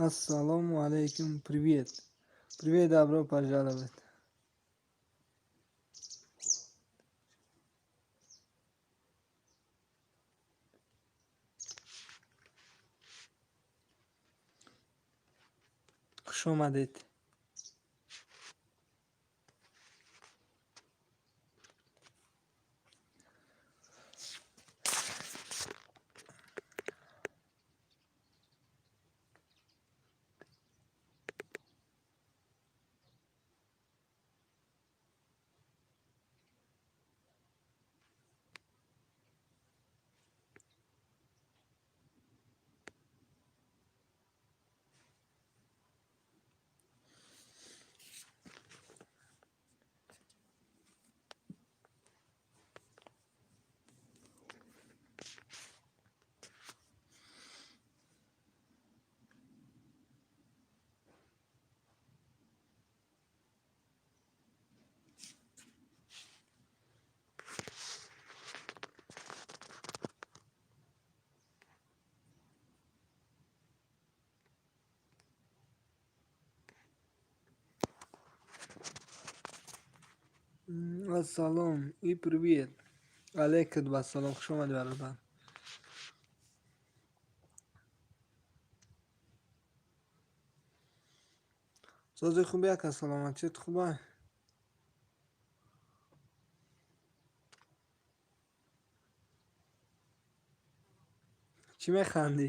Ассалому алайкум, привет, привет, добро пожаловать. Хуш омадед. Ассалом и привет. Алейкум вассалом, хуш омадӣ, бародар. Сози, хуби, ака? Саломатият хуба? Чӣ механдӣ?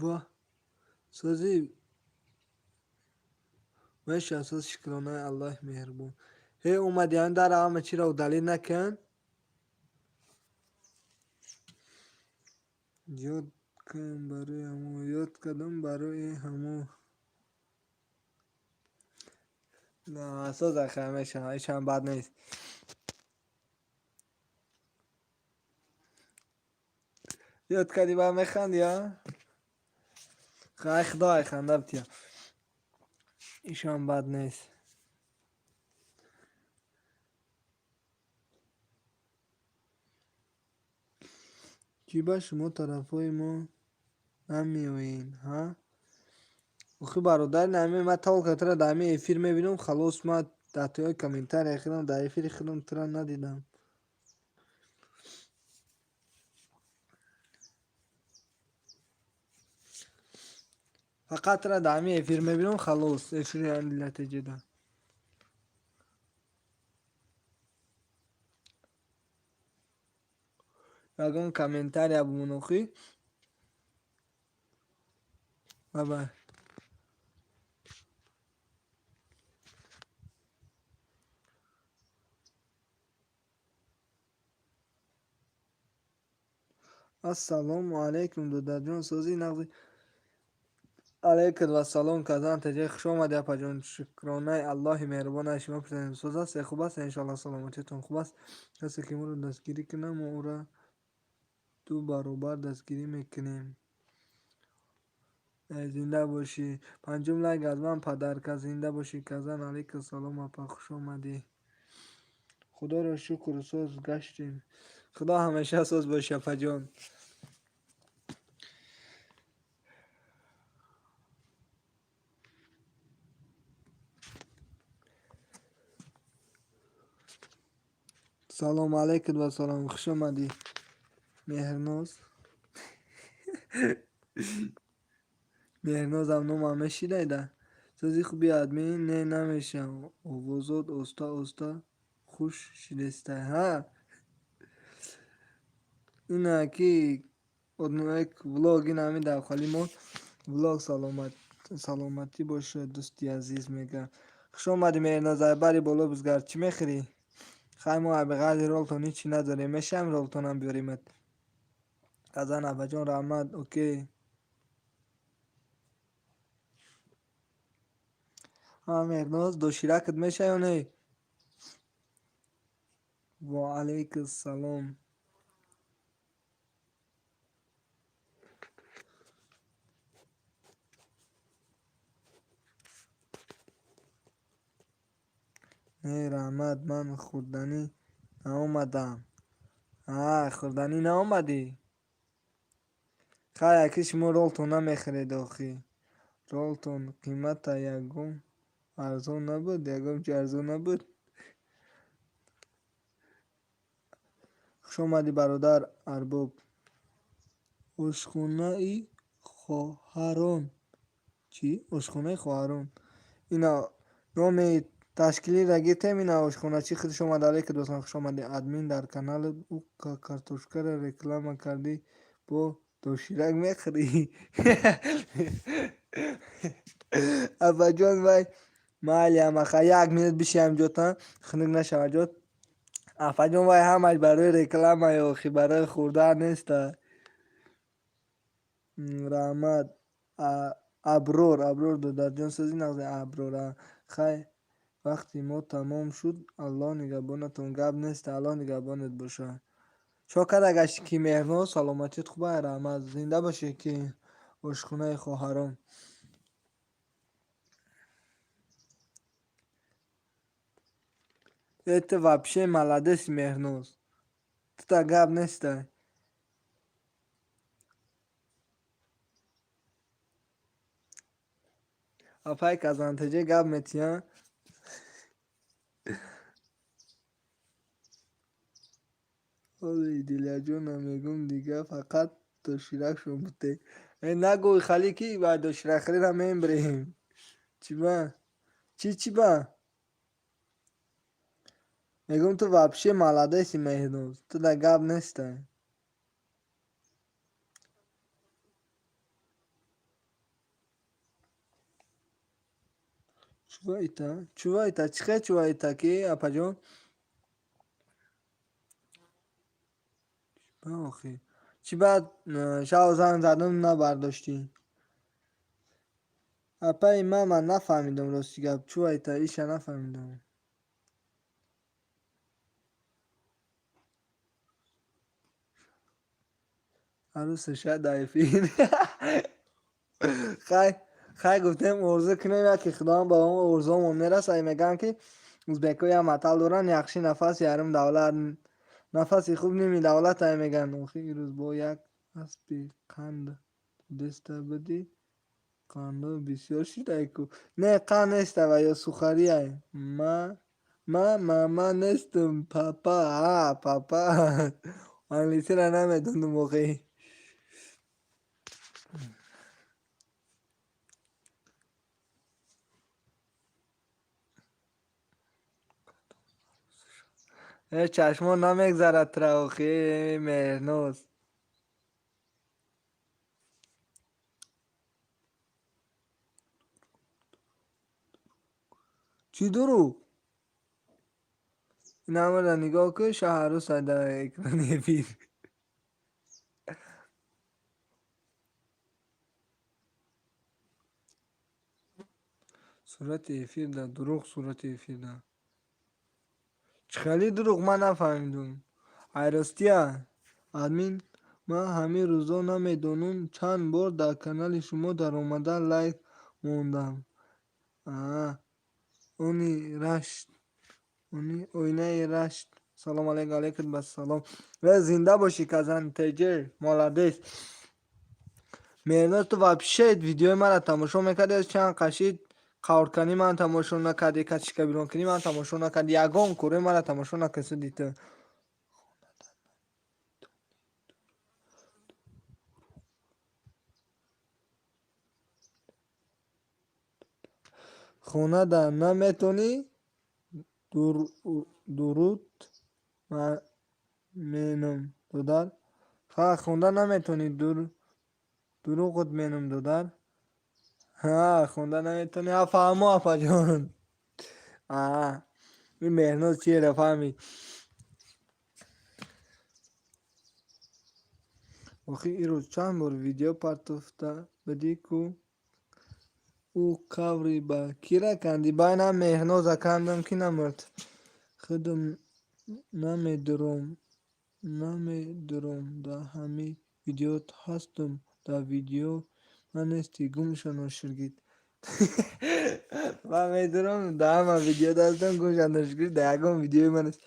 Ва, созӣ меша, соз, шукронаи Аллоҳи меҳрубон. Ҳе, омадӣ, ан дара ҳама чиро удалить накун. Ёд кун барои ҳамо, ёд кардам барои ҳамо. На, соз, аха, меша, ҳечам бад нест. Ёд кардӣ, баъд механдӣ, а? Хай, худой ханда бития. Ишам бад нест. Чӣ ба шумо тарафҳои мо намеоен, ҳа? Охи, бародар, нами ма только тура дар ҳамин эфир мебинам, халос. Ма дар тои комментария худам, дар эфири худам тура надидам. Фақат тура дар ҳамин эфир мебинам, халос, эфири андилатаҷида. Ягон комментария бумон, охи. Бабай. Ассалому алайкум, додарҷон, созӣ, нағзи? Алайкум вассалом, казан таҷа, хуш омадӣ, апаҷон. Шукронаи Аллоҳи меҳрубон, аз шумо пурсидем. Соз аст, хуб аст, иншоалло, саломатиятон хуб аст. Касе ки моро дастгирӣ кунад, мо ӯро ду баробар дастгирӣ мекунем. Зинда бошӣ. Панҷум лайк аз ман, подарка. Зинда бошӣ, казан. Алайкум салом, апа, хуш омадӣ. Худоро шукр, соз гаштем. Худо ҳамеша соз бошӣ, апаҷон. Салом алайкум ва салом, хуш омадӣ, Меҳрноз. Меҳрнозам номам мешинайда. Сози, хуби, админ? Не, намешавам. Овозот оста оста хуш шидестай, ҳа. Ина ки як влог, ин ҳамин дар хали мо влог. Саломат, саломатӣ бошад, дӯсти азиз, мегӯям. Хуш омадӣ, Меҳрноз, бари боло бизгард. Чӣ мехӯрӣ? Хай, мо абиғайри ролтон ҳечи надорем. Мешавем, ролтонам биёримат. Казан апаҷон, раҳмат, окей. Ҳа, Меҳрноз, доширакат меша ё не? Ва алайкум салом. Не, раҳмат, ман хӯрданӣ наомадам. А, хӯрданӣ наомадӣ? Хай, аки шумо ролтон намехӯред охӣ. Ролтон қимата ягон арзон набуд, ягон чи арзон набуд. Хуш омадӣ, бародар Арбоб. Ошхонаи хоҳарон. Чӣ? Ошхонаи хоҳарон. Ина номи ташкилиро гиртем, ина ошхоначи худаш омад. Алейка дӯстон, хуш омадӣ. Админ дар канали ӯ картошкаро реклама кардӣ, бо доширак мехӯрӣ. Абаҷон, вай майли амаха, як минут бишиям ҷота, хунук нашава ҷот. Афаҷон, вай ҳамаш барои реклама охи, барои хӯрдан неста. Раҳмат. Аброр, Аброр додарҷон, сӯзи нағзе Аброра. Хай, вақти мо тамом шуд, Аллоҳ нигаҳбонатон. Гап нест, Аллоҳ нигаҳбонат боша. Чо када гашти ки Меҳрноз, саломатит хуба, раҳмат. Зинда бошӣ ки ошхонаи хоҳарон. Э, ту вообще молодец, Меҳрноз. Тута гап нестай. Апай Казантеҷе гап метиҳам. Ҳоли Дилияҷонам мегум, дига фақат доширакшон буте. Э, нагӯй хали ки ба доширакхӯрира мембирем. Чӣ ба? Чӣ чӣ ба? Мегум ту вообще молодеси, Меҳрноз. Туда гап нестай. Чуваита? Чуваита? Чӣ хел чуваита ки, апаҷон? Чӣ ба охи? Чӣ баъд шав занг задум набардоштӣ? Апаи ман нафаҳмидам, рости гап. Чуваита иша нафаҳмидам. Арӯса шояд дар эфир. Хай, хай, гуфтем орзу кунем, яке Худованд ба мо орзуомон мерасад. Мегӯянд ки узбекҳо як матал доранд: яхши нафас ярим давлат, нафаси хуб ними давлат ай мегӯянд. Охи ирӯз бо як аспи қанд деста будӣ, қандо бисёр шидай ку. Не, қанд неста ва ё сухари ай. Ма мама нестум, папа, а папа. Англисиро намедонам охи. Э, чашмон намегзарад тура охи, Меҳрноз. Чӣ дурӯғ? Ин ҳамаро нигоҳ кун, шаҳрӯса дар экрани эфир. Сурати эфирда дурӯғ, сурати эфирда. Чӣ хеле дурӯғ, ман нафаҳмидум. Ай ростия, админ, ман ҳамин рӯзо намедонам чанд бор дар канали шумо даромада лайк мондам. Аа, они рашт, они оинаи рашт. Салом алейкум, алейкум ассалом. Э, зинда бошӣ, Казантеҷе, молодец. Меҳрноз, ту вообще видеои маро тамошо мекардӣ, чанд қашид қаврканӣ ман тамошо накардӣ, качикабиронкунӣ ман тамошо накардӣ, ягон кораи маро тамошо накардӣ ту. Хонада наметонӣ дуруд менам додар. Ха, хонда наметонӣ дуруғут менам додар. Ҳа, хонда наметонӣ. Ҳа, фаҳмо, апаҷон. Аа, ин Меҳрноз чиеро фаҳмид. Охи ирӯз чанд бор видео партофта будӣ ку ӯ қаври ба кира кандӣ? Байнам Меҳрноза кандам ки намурд. Худам намедуром, намедуром, дар ҳамин видеот ҳастум, дар видео ман нестӣ, гум шо ноширгит. Ман медонам, дар ҳама видео дастам гумша ношукрӣ, дар ягон видеои ман нест.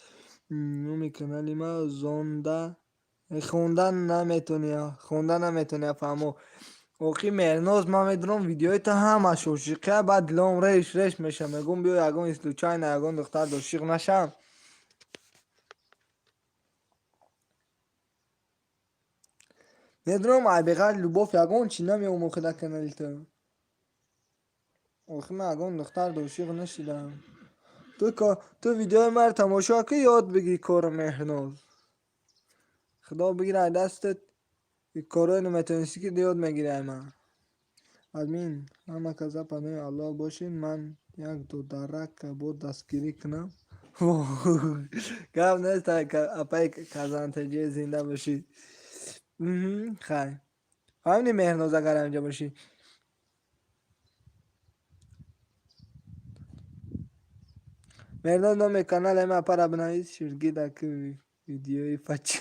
Номи канали ма зонда хонда наметонӣ, хонда наметонӣ, фаҳмо. Охи Меҳрноз, ман медонам, видеои ту ҳамаш ошиқия, баъд дилом реш реш меша, мегӯм, биё ягон случайно ягон духтар ошиқ нашам. Медонам, ай беғайр любовь ягон чи намеомӯхи дар канали ту. Охи ман ягон духтар ошиқ нашидам. Ту видеои маро тамошо кӣ, ёд бигирӣ кори Меҳрноз. Худо бигира ай дастат, корое наметавонистӣ ки ёд мегирӣ ай ман. Админ, ҳама каза паноҳи Аллоҳ бошед, ман як додарака бо дастгирӣ кунам. Гап нест, апаи Казантаҷӣ, зинда бошӣ. Хай. Фаҳмидӣ, Меҳрноз, агар ҳаминҷа бошӣ. Меҳрноз, номи канали ма апара бинавис, ширгида ки видеои пачи.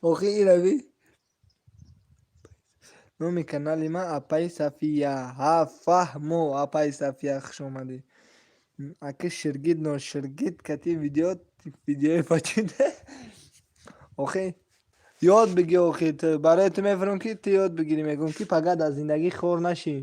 Охи ирави. Номи канали ма апаи Сафия. Ҳа, фаҳмо, апаи Сафия, хуш омадӣ. Аки ширгид ноширгид кати видео видеои пачида. Охи ёд бигир, охи ту барои ту мефурам ки ту ёд бигирӣ, мегӯм ки пага дар зиндагӣ хор нашӣ.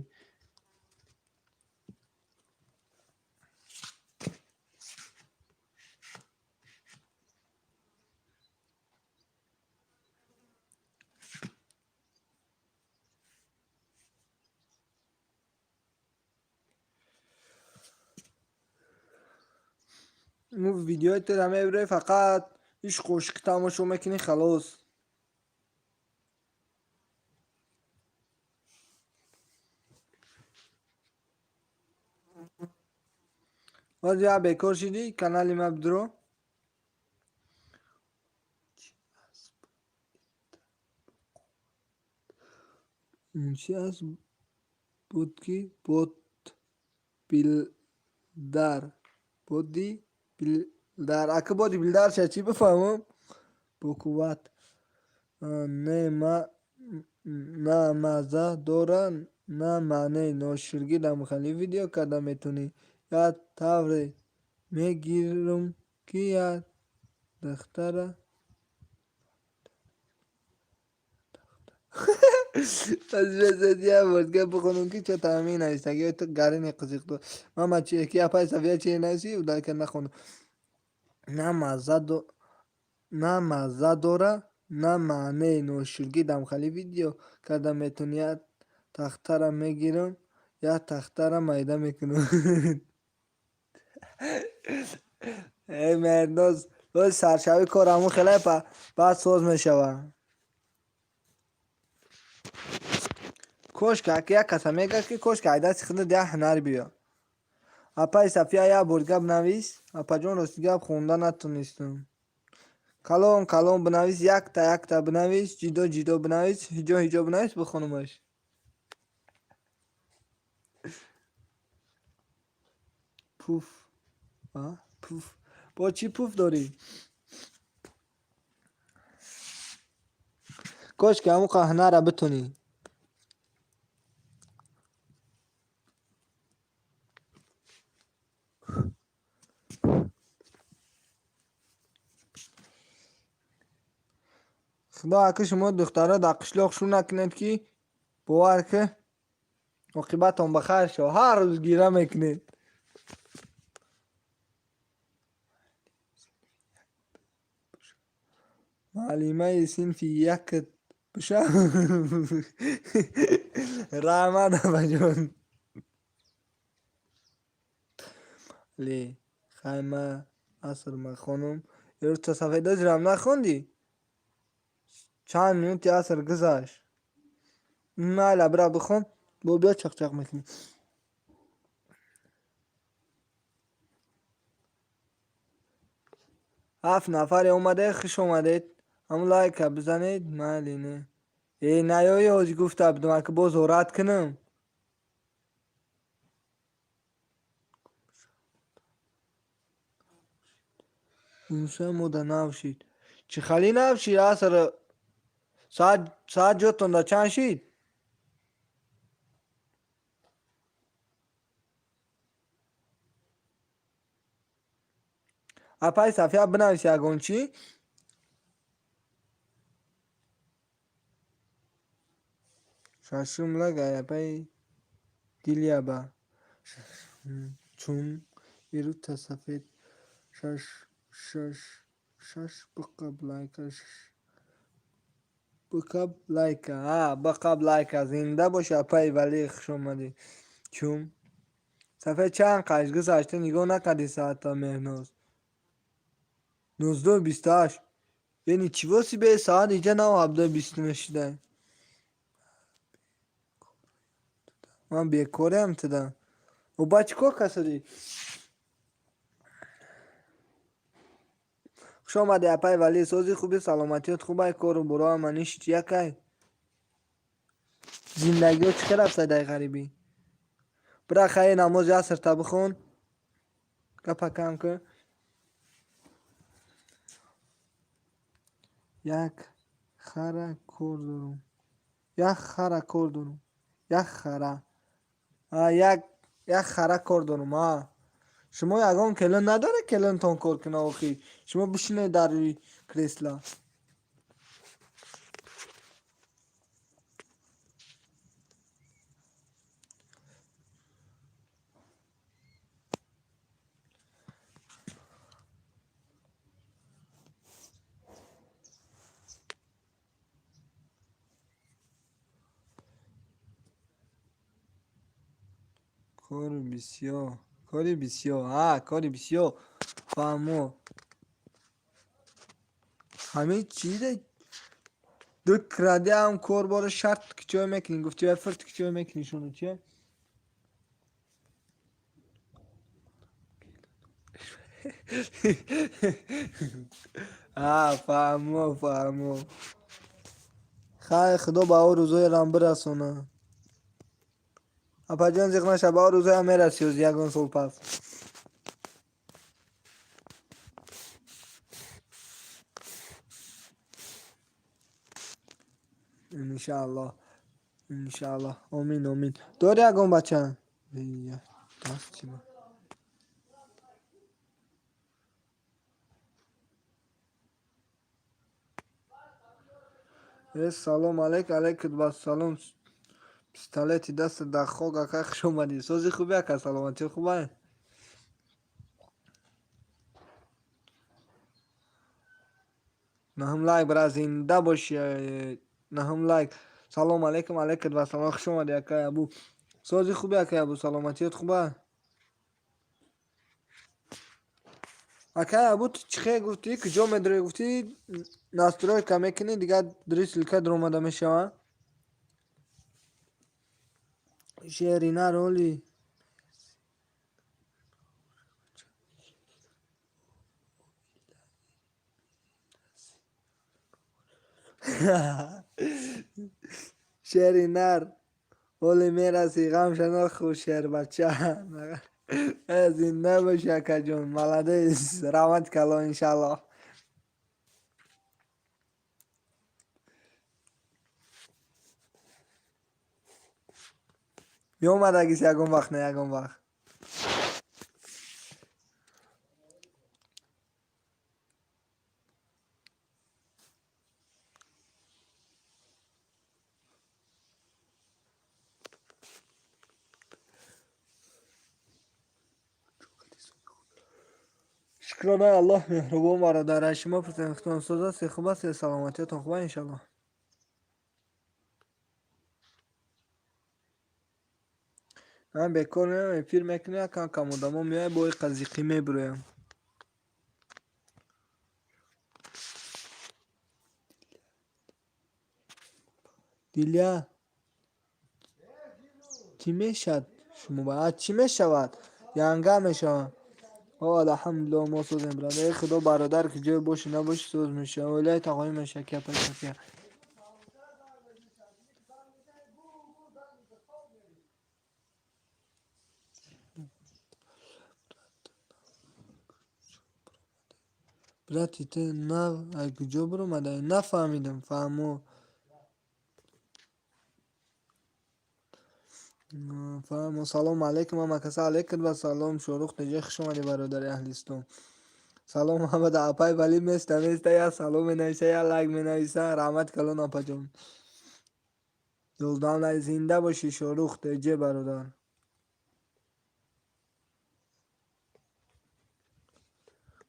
Видеои тура мебирои, фақат ишқу ошиқӣ тамошо мекунӣ, халос. Боз як бекор шидӣ, канали ма бидуро. Чи аст буд ки ботбилдар боди билдар, ака, боди билдар ша чӣ бифаҳмам? Бо қувват не, ма на мазза дора, на маъне. Ноширгӣ дамхали видео карда метавонӣ. Як тавре мегирам ки як духтара. Як бор дига бихонам ки чо таъмин навистагиҳои ту гарини қизиқ. Мама чи ки апаи Сафия чи нависӣ, удалка нахондам. На мазза дора, на маъне. Ноширгӣ дамхали видео карда метавонӣ. Як тахтара мегирам, як тахтара майда мекунам. Эй Меҳрноз, боз саршавӣ кор ҳамун хеле, баъд соз мешавад. Кошка як каса мегӯяд ки кошка ай дасти худат як ҳунар биё. Апаи Сафия, як бор гап навис. Апаҷон, рости гап, хонда натонистам. Калон калон бинавис, якта якта бинавис, ҷидо ҷидо бинавис, ҳиҷо ҳиҷо бинавис, бихонумаш. Пуф, пуф, бо чӣ пуф дорӣ? Кошки ҳамуқа ҳунарра битонӣ. Худо ака, шумо духтаро дар қишлоқ шу накунед ки бовар ки оқибатон ба хайр шав, ҳар рӯз гира мекунед. Муаллимаи синфи якат бошам. Раҳмат, апаҷон. Ле хай, ма аср мехонам. Ёрта сафедозирам нахондӣ? Чанд минути аср гузашт. Майла, бира бихон, бо биё чақчақ мекунӣ. Ҳафт нафаре омаде, хуш омадед. Ҳамун лайка бизанед. Майли, не, э, наёи, ҳоҷи гуфта будам, ака, боз орат кунам. Гумша мода нав шид. Чӣ хали нав шид? Аср соат ҷотонда чанд шид? Апай Сафия, бинавис ягон чӣ. Шашум лайк ай апай Дилияба. Чун ирута сафед шаш шаш шаш биқаб лайка, биқаб лайка, биқаб лайка. Зинда боши, апай Валӣ, хуш омадӣ. Чун сафед чанд қаш гузашта, нигоҳ накардӣ соата, Меҳноз? 19:28. Е, ничего себе, соат иҷа нав 17:20 мешидай. Ман бекорям туда. Оба, чӣ кор касадӣ? Хуш омадӣ, апай Валӣ, сози хуби, саломатиёт хубай, кору боро ҳама ништ якай. Зиндагиҳо чӣ хел рафта дай ғарибӣ? Бира, хайр, намози асрта бихон. Гапа кам кун. Як хара кор дорум. Як хара кор дорум. Як хара. Як хара кор дорум. Шумо ягон келин надоред, келинтон кор куна охи? Шумо бишинед дар рӯи кресла. Кори бисёр, кори бисёр, кори бисёр. Фаҳмо. Ҳамин чизе ду крадиам кор бора шарт ки чой мекунӣ, гуфти вай фирт ки чой мекунӣ шуну чи? Фаҳмо, фаҳмо. Хайр, Худо ба ӯ рӯзоерам бирасона. Апаҷон, зиқ наша, ба ӯ рӯзоям мерасӣ ҳози ягон сол пас. Иншааллоҳ, иншааллоҳ. Омин, омин. Дори ягон бача? Даст чӣ ба? Э, салом алейк, алейкум вассалом. Пистолети даста дар хок, ака, хуш омадӣ. Сози хуби, ака, саломатӣ хубай? Наҳум лайк, бра, зинда боши. Наҳум лайк. Салом алейкум, алейкум вассалом. Хуш омадӣ, акай Абу. Сози хуби, акай Абу, саломатиёт хуба? Акай Абу, ту чӣ хел гуфтӣ, куҷо медорӣ гуфтӣ, настройка мекунӣ, дигар дри ссылка даромада мешавад? Шерина роли шери нар ҳоле мерасӣ, ғамша нахӯр, шербача. Зинда бошӣ, акаҷон, молодец, раҳмати калон, иншаллоҳ. Меомадагис ягон вақт, на ягон вақт? Шукронаи Аллоҳ меҳрубон, бародар, аз шумо пурсем, худтон соз ҳастед, хуб ҳастед, саломатиятон хуба, иншаллоҳ. Ман бекор меоям, эфир мекунем, якам кам одамо меояд, бо иқа зиқӣ мебироям. Дилия, чӣ мешавад шумо? Чӣ мешавад? Янга мешавад. О, алҳамдулиллоҳ, мо созем, бародар. Э, Худо, бародар, ки ҷое бошӣ набошӣ, соз мешавад. Оилаи тағоӣ мешавад, ки апаи Сафия. Брати, ту нав аз куҷо биромадаӣ? Нафаҳмидам, фаҳмо. Фаҳмо. Салому алейкум, ҳама каса, алейкум вассалом. Шоҳрух Теҷа, хуш омадӣ, бародари аҳли ислом. Салом ҳамада, апай Валӣ места места, я салом менависа, я лайк менависа. Раҳмати калон, апаҷон. 11 лайк. Зинда бошӣ, Шорух теҷе, бародар.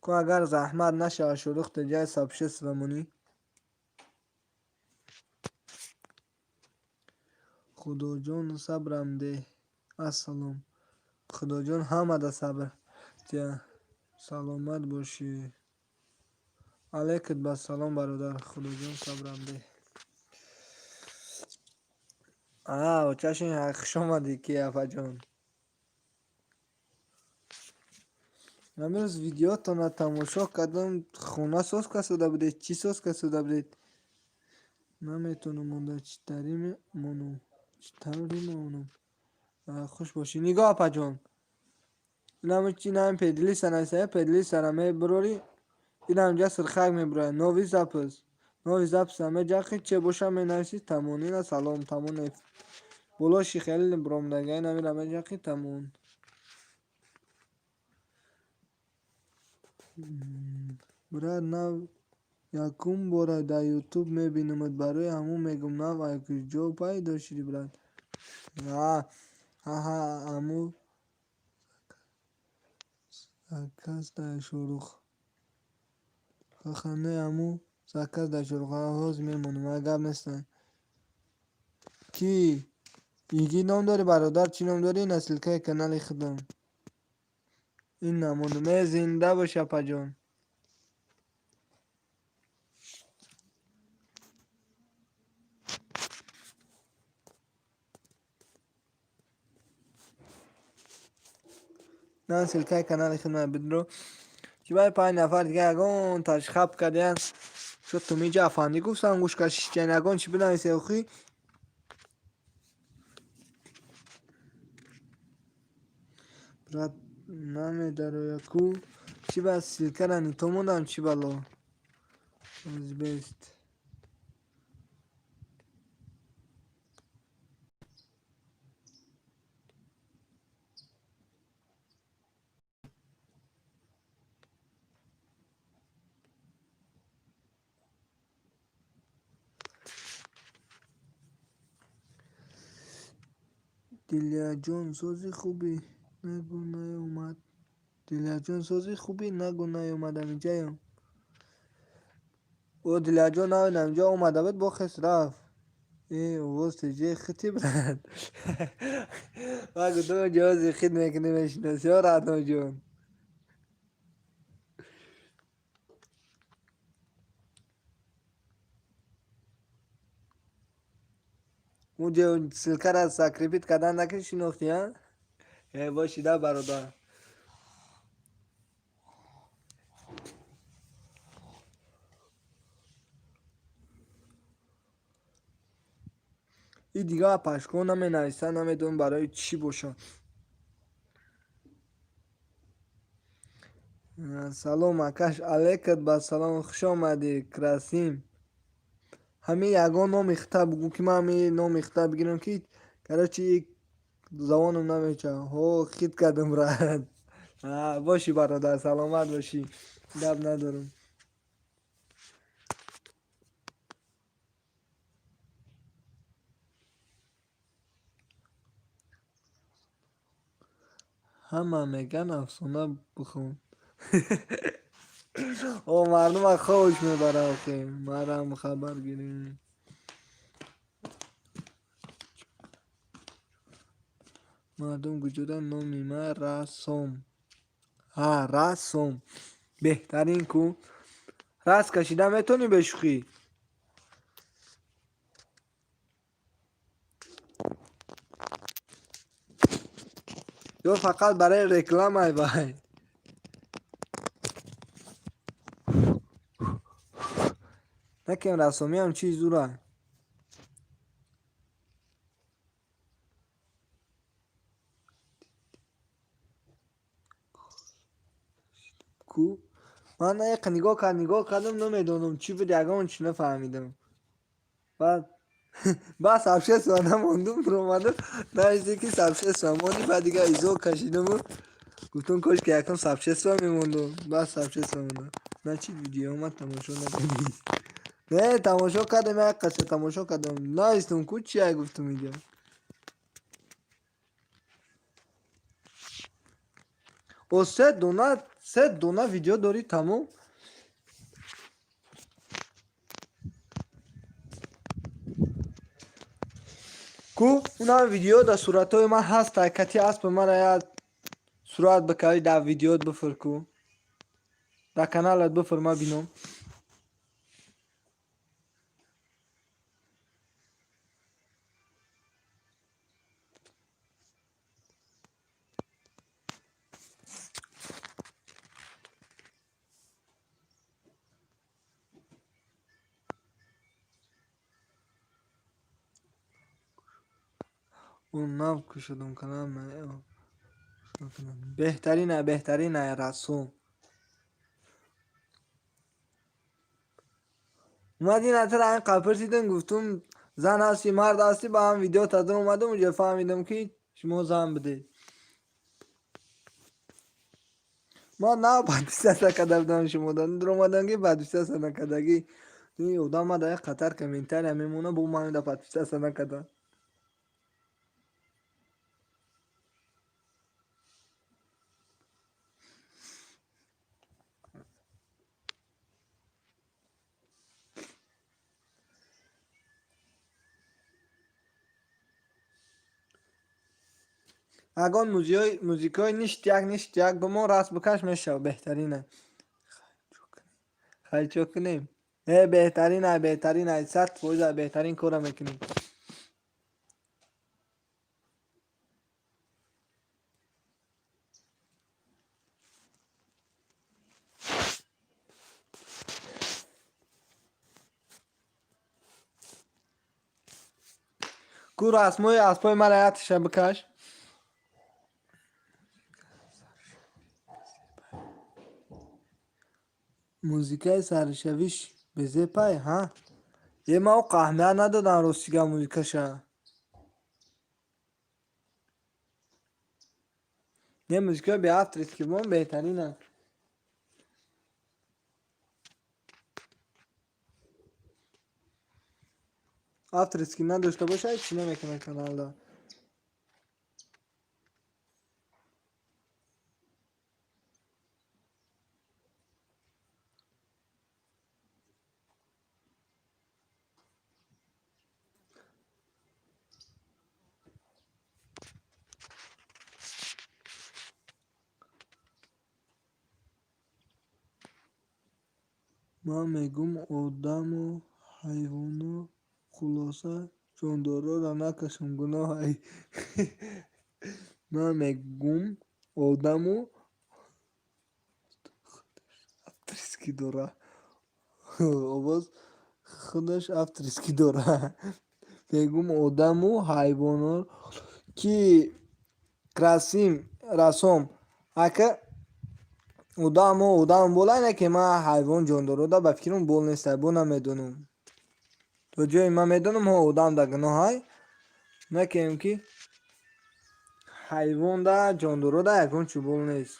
Ку агар заҳмат нашавад, Шорух теҷа, сообщество монӣ. Худоҷон, сабрам деҳ. Ассалом. Худоҷон ҳамада сабр тия. Саломат бошӣ. Алайкат басалом, бародар. Худоҷон, сабрам деҳ. Очашин, хуш омадӣ, ки апаҷон. Амрӯз видеотона тамошо кардам, хона соз касода будед, чӣ соз касода будед? Наметонам монда, чӣ тари монам, чӣ таври монам. Хуш бошӣ. Нигоҳ, апаҷон. Инам чи, инам поделиться нависа, поделиться мебурорӣ, инам ҷа сирхак мебурад. Новый запись. Новый запись меҷақи, че боша менависӣ, тамон. Ина салом, тамон. Болоши хеле буромдага, инамира меҷақи, тамон. Брат, нав якум бора дар Ютуб мебинамат, барои ҳамун мегӯм, нав ай куҷо пайдо шудӣ, брат? Ҳа, аму заказ дар Шорух. Ха, не, аму заказ дар Шорух. Ҳозир мемонам, гап нестан. Кӣ? Иги ном дорӣ, бародар, чӣ ном дорӣ? Ина ссылка и канали худам. Ин намонам. Э, зинда бош, апаҷон. На, ссылка и канали худам бидро. Чӣ баъд панҷ нафар дига ягон ташхаб кардиян. Шуд тумиҷа афандӣ гуфтам, гӯш кашишчан, ягон чӣ бинависе охи. Брат, намедароя ку? Чӣ ба ссылка ра нито мондам, чӣ бало? Бест. Дилияҷон, сози хубӣ? Нагӯ, наёмад. Дилияҷон, сози хубӣ? Нагӯ, наёмад амиҷаям. О, Дилияҷон инҷо омада буд, бохес рафт. Э, овоз теҷаи хити, брат. Ман гуфтам, ҷавози хит мекунӣ, мешиносӣ, о, Раҳноҷон. Унҷо ссылка ра закрепить кардан накӣ, шинохтӣ, а? Э, бошида, бародар. И дигар пашко наменависад, намедонам барои чӣ бошад. Салом, акаш, алайкат басалом, хуш омадӣ, Красим. Ҳамин ягон номи хита бугӯ, ки ман ҳамин номи хита бигирам, ки, короче, забоном намечавад. Ҳо, хит кардам, брат. Бошӣ, бародар, саломат бошӣ. Гап надорам. Ҳама мегӯянд, афсона бихон. О, мардума хобш мебарад охи. Марам хабар гирем. Мардум куҷода, номи ман Расом. Ҳа, Расом. Беҳтарин ку. Раст кашида метавонӣ бе шӯхӣ? Ё фақат барои рекламай вай? Накем, рассомиам чиз зура. Ку? Ман яқа нигоҳ кард, нигоҳ кардам, намедонам чӣ буд, ягон чӣ нафаҳмидам. Баъд баъд сообщество намондум, биромадам, нависе ки сообщество мондӣ, баъд дигар изо кашидаму. Гуфтум, кошки якум сообщество мемондум, баъд сообщество мондам. Значит, видеома тамошо накардӣ. Не, тамошо кардам, як қача тамошо кардам. Навистум ку, чия гуфтум иҷо. О, се дона видео дорӣ, тамом. Ку унам видео дар суратҳои ман ҳаст, кати аспи мара як сурат бикавӣ, дар видеот бифир, ку дар каналат бифир, ма бинам. Он нав кушодам канал. Беҳтарина, беҳтарина, расум. Омадин атра ин пурсидем, гуфтум, зан ҳастӣ, мард ҳастӣ, ба ҳам видео тадар омадам, уҷа фаҳмидам, ки шумо зан будед. Ман на подписаться карда будам шумо омадам, ки подписаться накардагӣ. Одам ма дар як қатар комментария мемонад, бо ман да подписаться накарда. Ягон музикаи ништяк, ништяк ба мо раст бикаш, мешавад, беҳтарина. Хай, чо кунем? Э, беҳтарина, беҳтарина, 100% беҳтарин корро мекунем. Ку расмҳои аспҳои мара якташа бикаш. Музикаи саршавиш безепай, ҳа? Е, ма о аҳамият надодам, ростига, музикаша. Не, музикаи бе авторский бон беҳтаринанд. Авторский надошта бошад, ҳеҷ чӣ намекунад каналда. Ман мегӯм, одаму ҳайвону, хулоса, ҷондорора накашам, гуноҳ ай. Ман мегӯм, одаму авторский дора. Овоз худаш авторский дора. Мегӯм, одаму ҳайвоно ки красим расом ака, одаму одам болай, не ки ман ҳайвон ҷондорода ба фикрам бол нестай, бо намедонам. То ҷое ман медонам, ҳо, одам да гуноҳай, накем ки ҳайвонда, ҷондорода ягон чӣ бол нест.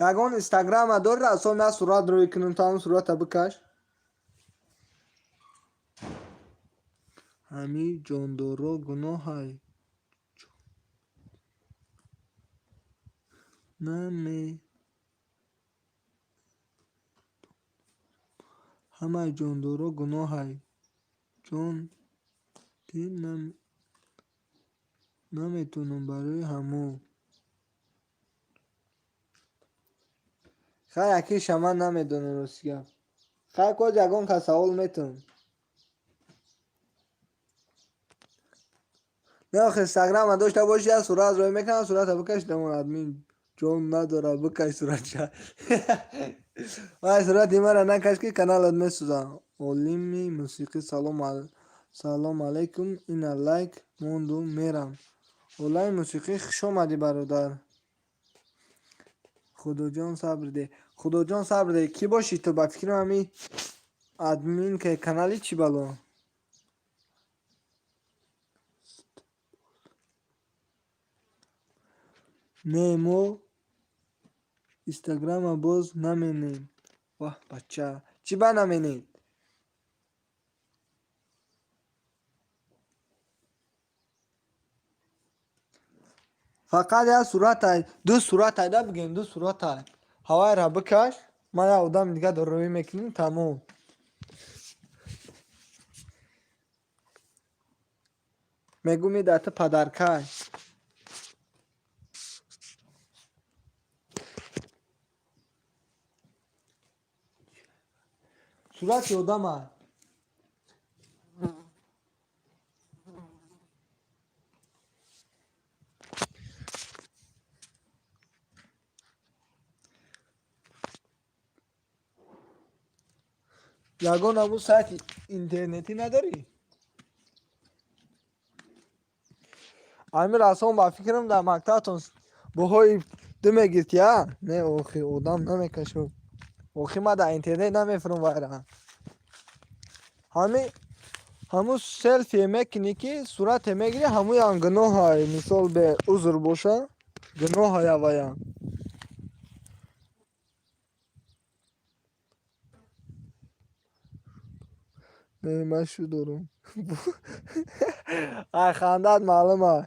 Ягон инстаграма дори, расом, як сурат рӯй кунам, то ҳамн сурата бикаш. Ҳамин ҷондорро гуноҳай. Наме ҳамаи ҷондорро гуноҳай. Ҷон наметонам барои ҳамо. Хай, акиша ман намедонам, рости гап. Хай, коз ягон кас савол метавон. Не, охи, инстаграма дошта боши, як сурат рӯй мекунам, сурата бикаш, дамон админ ҷон надора, бикаш суратша. Вай, сурати мара накаш, ки каналат месӯзам. Олими мусиқӣ, салом. Салом алейкум, ина лайк монду мерам. Олами мусиқӣ, хуш омадӣ, бародар. Худоҷон, сабр деҳ. Худоҷон, сабр деҳ. Кӣ бошӣ ту? Ба фикрам, ҳами админкаи канали чӣ бало? Не, мо инстаграма боз наменем. Ваҳ, бача, чӣ ба наменед? Фақат як суратай, ду суратай да, бигем, ду суратай. Ҳавайра бикаш, ман як одами дига дороӣ мекунем, тамом. Мегӯм, и дар ту падаркай. Сурати одама. Ягон ҳамун сайти интернетӣ надорӣ? Ами расон, ба фикрам, дар мактабатон баҳои ду мегирифтӣ, а? Не, охи, одам намекашам. Охи, ман дар интернет намефурам вайра. Ҳами ҳамун селфие мекунӣ, ки сурате мегирӣ, ҳамуям гуноҳай, мисол, бе узр боша, гуноҳай аваям. Не, ман шу дорам. Ай, хандат маълум ай.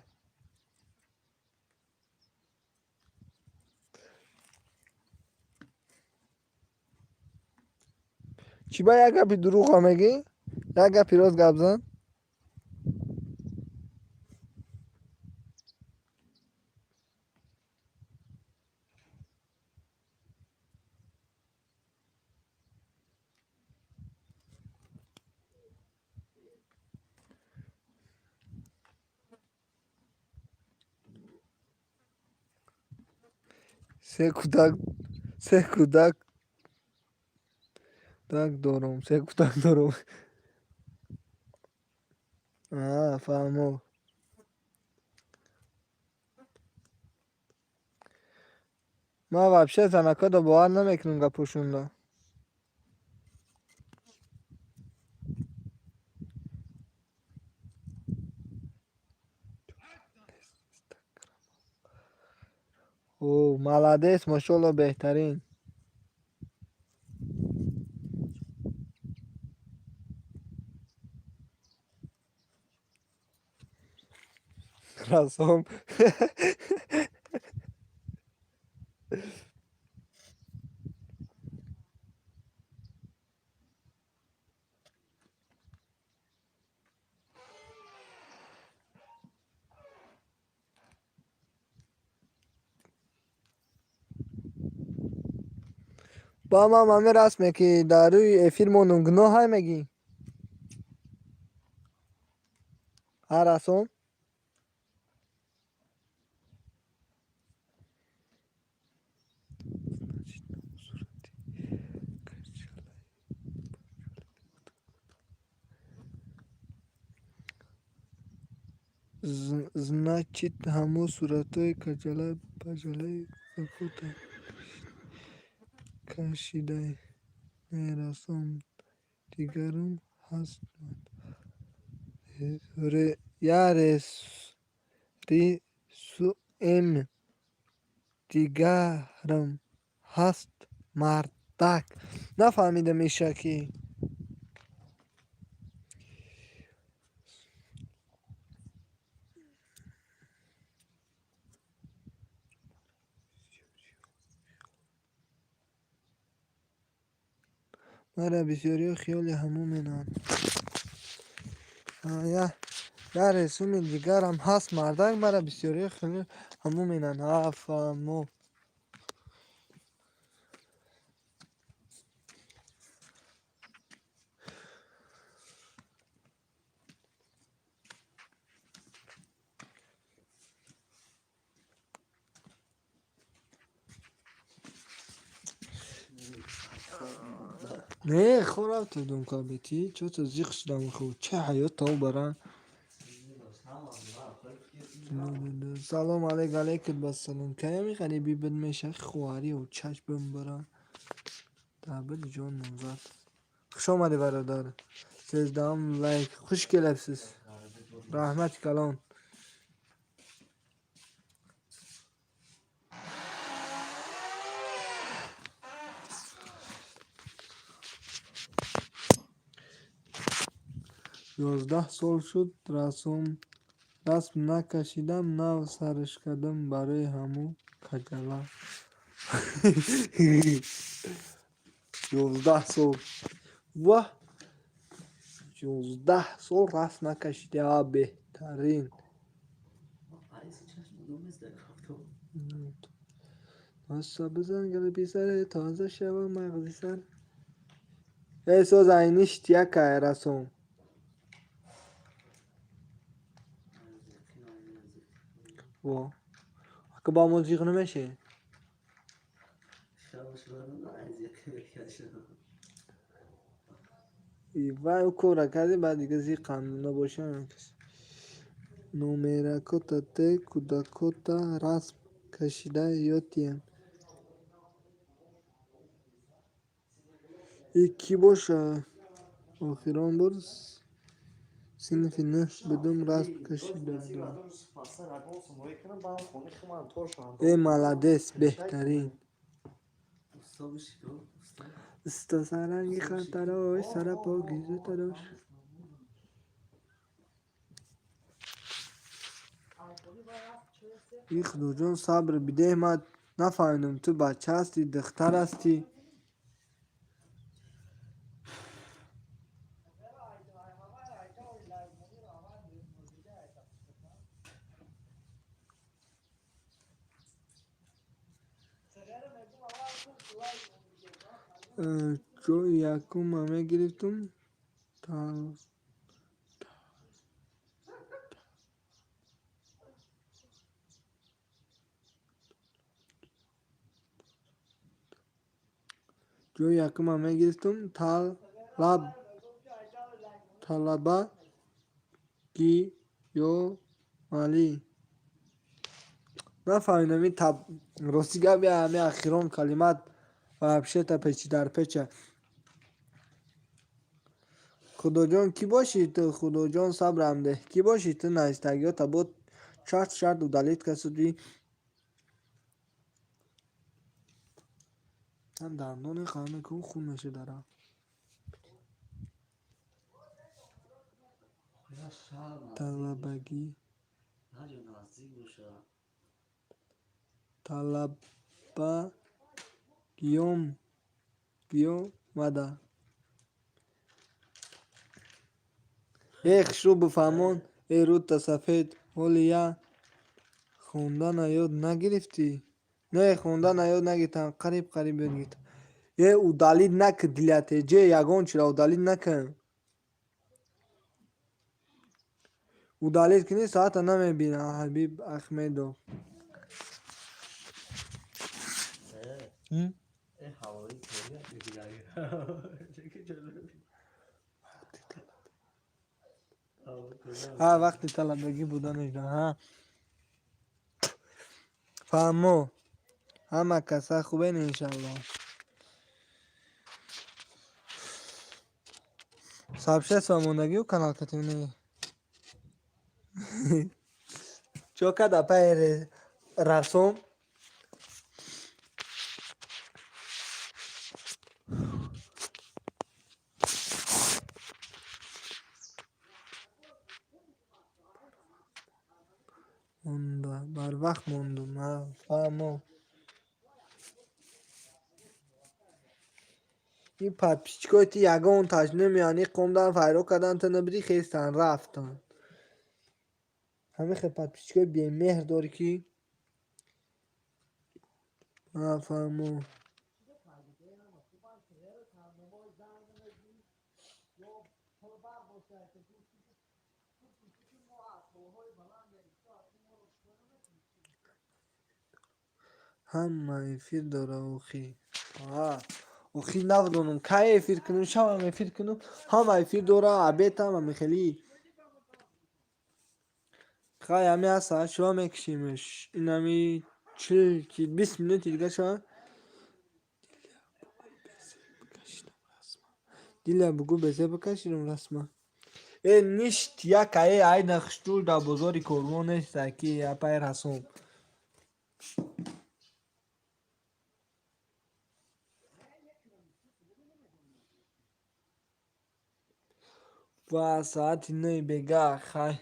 Чӣ ба як гапи дурӯға мегӣ? Як гапи рост гап зан. Се кӯдак, се кӯдак так дорам, се кӯдак дорам. А, фаҳмо. Ман вообще занакода бовар намекунам гапошонда. О, молодец, мошолло, беҳтарин. Расом. Ба ман ҳамин расме, ки дар рӯи эфир мондум, гуноҳай мегӣ? Ҳа, расон? Значит, ҳамон суратҳои каҷала паҷалаи кӯдакота кашидай. Не, рассом дигарам ҳаст. Я рисуем дигарам ҳаст, мардак. Нафаҳмидам иша ки. Мара бисёриҳо хиёли ҳамон менанд. Я рисуми дигарам ҳаст, мардак, мара бисёриҳо хиёли ҳамон менанд. Ҳа, фаҳмо. Не, хо рафтам кабети, чё-то зиқ шудам хо. Чӣ ҳаёт тав бара. Салом алейк, алейкум ассалом. Каями ғариби бид меша хоҳари очаш бимбара. Табир ҷон номзад. Хуш омадӣ, бародар. 13-ум лайк. Хуш келибсиз. Раҳмати калон. 11 сол шуд, расм накашидам, нав сарш кардам барои ҳамун каҷала. 11 сол. Ваҳ! 11 сол расм накашидӣ, а беҳтарин. Носа бизан гали писаре, тоза шава мағзи сар. Эй, соз айништ якай расом. Во. Ака ба мо зиқ намешӣ? Вай ӯ кора карди, баъд дига зиқам набоша. Номеракота те кӯдакота расм кашида ёдтием. И кӣ боша? Охирон бор синфи нӯҳ будум, расм кашида будам. Э, молодец, беҳтарин. Усто саранги хантарош, сарапо гизу тарош. И худоҷон, сабр бидеҳ, ман нафаҳмидам, ту бача ҳастӣ, духтар ҳастӣ? Ҷои якумро мегирифтум. Ҷои якумро мегирифтум, талаба гиёмалӣ. Нафаҳмидам, ин рости гап, ҳами ахирон калимат вообще-то печидарпеча. Худоҷон, кӣ бошӣ ту? Худоҷон, сабрам деҳ. Кӣ бошӣ ту? Навистагиёта бо шарт шарт удалить касуди. Дандоне хам мекун, хун меша дара. Талабагӣ. Талаба гиёмада. Э, хушрӯ бифаҳмон, э, рӯта сафед, ҳоли я хондана ёд нагирифтӣ? Не, хондана ёд нагирифтам, қариб қариб ёд гирифтам. Э, удалить накун, дилятеҷе, ягон чиро удалить накун. Удалить кунӣ, соата намебинам, Ҳабиб Ахмедов. Ҳа, вақти талабагӣ буданаш, ҳа. Фаҳмо. Ҳама каса хубен, иншаллоҳ. Сообщество мондагиу канал катем не? Чо када пай расом? Монда, барвақт мондум, ҳа, фаҳмо. Ин подписчикои ту ягонташ намеянд, ин қомдан файро кардан, ту набудӣ, хестанд, рафтанд. Ҳамин хел подписчикои бемеҳр дорӣ ки? Ҳа, фаҳмо. Ҳама эфир дора охи. Ҳа. Охир намедонам, кай эфир кунам, шабам эфир кунам, ҳама эфир дора, обедам ами хеле. Хай, ҳами ҳаст, соат шуба мекушимш. Инами 40, 20 минути дига шава. Диля, бугӯ, безе бикашидам расма. Э, ништ якае айна хушдур дар бозори Корвон неста ки апай расом. Ва соати 9 бега, хай.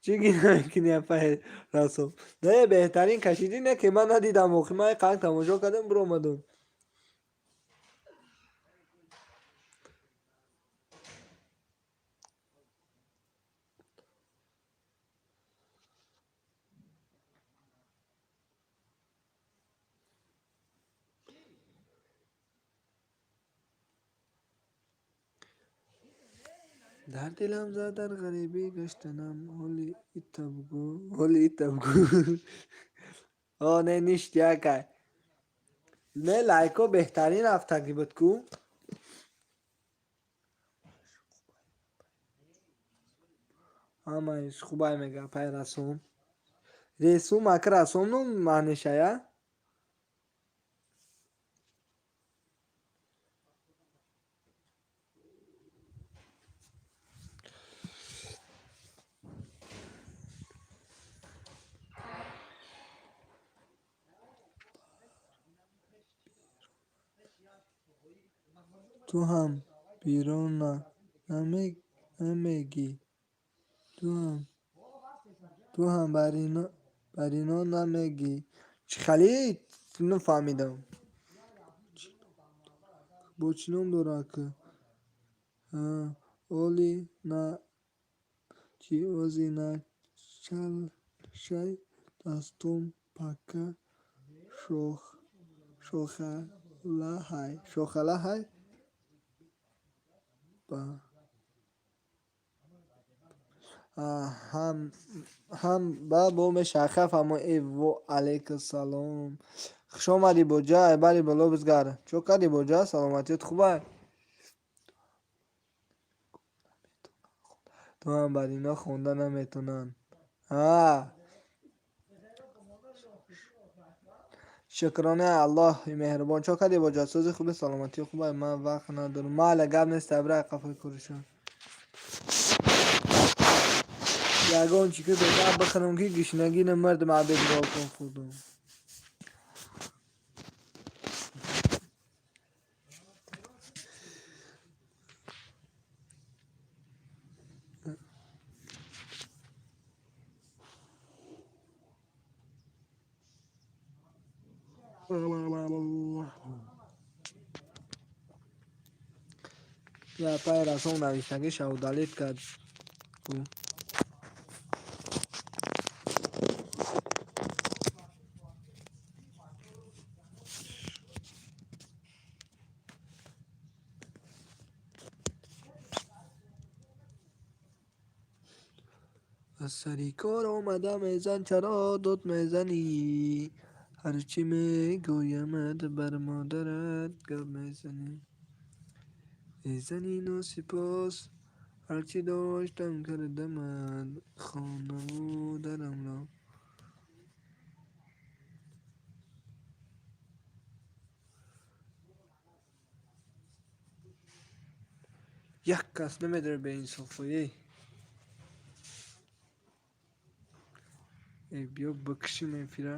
Чӣ гина мекунӣ, апай расом? Не, беҳтарин кашидӣ, не ки ман надидам, охи ман қанг тамошо кардам, биромадам. Дар дилам зад, дар ғарибӣ гаштанам, ҳоли ита бугӯ, ҳоли ита бугӯ. О, не, ништ якай. Не, лайко беҳтарин рафтагӣ буд ку. Ҳамаиш хубай, мега апай расом. Ресум ака, расом ном маънишая? Ту ҳам бирона намегӣ, ту ҳам бар ино намегӣ. Чӣ хали нафаҳмидам. Бо чӣ ном дора ака? Оли на чӣ ози на чалшай дастом пака шохалаҳай, шохалаҳай ба ҳам ба бо мешаха фаҳмо. Э, во алайкассалом. Хуш омадӣ, боҷа, айбари боло бизгар. Чо кардӣ, боҷа, саломатиёт хубай? Ту ҳам бар ино хонда наметонанд. А шукронаи Аллоҳи меҳрубон. Чо кардӣ, боҷа, сӯзи хуби, саломатӣ хубай? Ман вақт надорам. Майла, гап нест, абра қафои коришон. Ягон чӣ ки бегап бихӯрам, ки гушнагӣ намардам, обед балкон хӯрдам. Я апай расон навиштагиша удалить кард. Аз сари кор омада мезан, чаро дод мезанӣ? Ҳарчи мегӯямат, бар модарат гап мезанӣ. Эй зани носипос, ҳарчи доштам кардамат, хонаву дарамро. Як кас намедорад беинсофоӣ. Э, биё бикушим эфира.